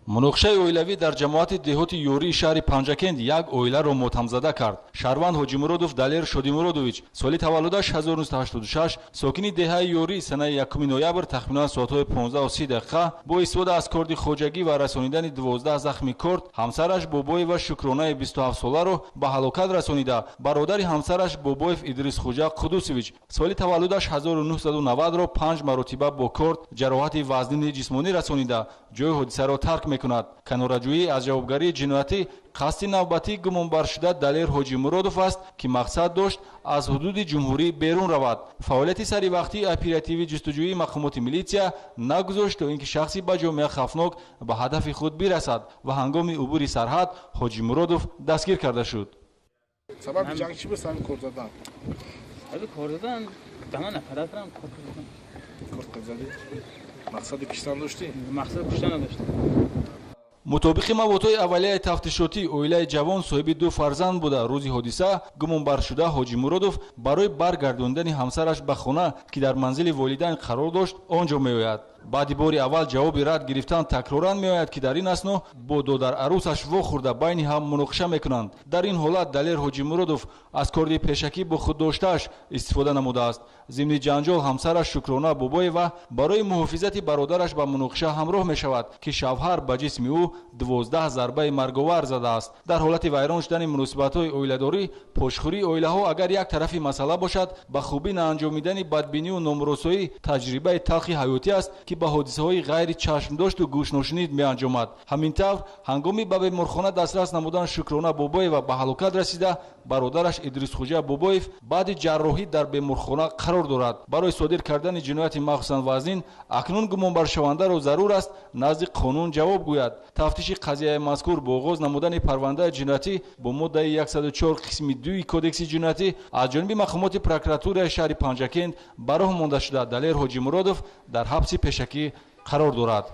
Муноқишаи оилавӣ дар ҷамоати деҳоти Ёрии шаҳри Панҷакент як оиларо мотамзада кард. Шаҳрванд Ҳоҷимуродов Далер Шодимуродович, соли таваллудаш 1986, сокини деҳаи Ёрӣ, санаи 1 ноябр тахминан соатҳои 15:30 бо истифода аз корди хоҷагӣ ва расонидани 12 захми корд ҳамсараш Бобоева Шукронаи 27-соларо ба ҳалокат расонида, бародари ҳамсараш Бобоев Идрисхуҷа Қудусович, соли таваллудаш 1990-ро 5 маротиба бо корд ҷароҳати вазнини ҷисмонӣ расонида, ҷои ҳодисаро тарк мекунад. Канораҷӯӣ аз ҷавобгарии ҷиноятӣ қасди навбатии гумонбаршуда Далер Ҳоҷимуродов аст, ки мақсад дошт аз ҳудуди ҷумҳурӣ берун равад. Фаъолияти саривақтии оперативии ҷустуҷӯии мақомоти милитсия нагузошт, то ин ки шахси ба ҷомеа хавфнок ба ҳадафи худ бирасад ва ҳангоми убури сарҳад Ҳоҷимуродов дастгир карда шуд. Сабаби ҷанг чӣ буд? Сабаби кор задан? Кор задан, дама нафаратрам кор задан. Кор задӣ? Мақсади киштан доштӣ? Мақсади куштан надоштам. Мутобиқи маводҳои аввалияи тафтишотӣ, оилаи ҷавон соҳиби 2 фарзанд буда, рӯзи ҳодиса гумонбаршуда Ҳоҷимуродов барои баргардондани ҳамсараш ба хона, ки дар манзили волидайн қарор дошт, он ҷо меояд. Баъди бори аввал ҷавоби рад гирифтан такроран меояд, ки дар ин асно бо додарарӯсаш вохӯрда байни ҳам муноқиша мекунанд. Дар ин ҳолат Далер Ҳоҷимуродов аз корди пешакӣ бо худ доштааш истифода намудааст. Зимни ҷанҷол ҳамсараш Шукрона Бобоева барои муҳофизати бародараш ба муноқиша ҳамроҳ мешавад, ки шавҳар ба ҷисми ӯ 12 зарбаи марговар задааст. Дар ҳолати вайрон шудани муносибатҳои оиладорӣ, пошхӯрии оилаҳо агар як тарафи масъала бошад, ба хубӣ наанҷомидани бадбинию номуросоӣ таҷрибаи талхи ҳаётӣ аст, ки ба ҳодисаҳои ғайри чашмдошту гӯшношунид меанҷомад. Ҳамин тавр, ҳангоми ба беморхона дастрас намудан Шукрона Бобоева ба ҳалокат расида, бародараш Идрисхуҷа Бобоев баъди ҷарроҳӣ дар беморхона қарор дорад. Барои содир кардани ҷинояти махсусан вазнин акнун гумонбаршавандаро зарур аст назди қонун ҷавоб гӯяд. Тафтиши қазияи мазкур бо оғоз намудани парвандаи ҷиноятӣ бо моддаи 104 қисми 2 кодекси ҷиноятӣ аз ҷониби мақомоти прокуратураи шаҳри Панҷакент ба роҳ монда шуда, Далер Ҳоҷимуродов дар ҳабси пешакӣ қарор дорад.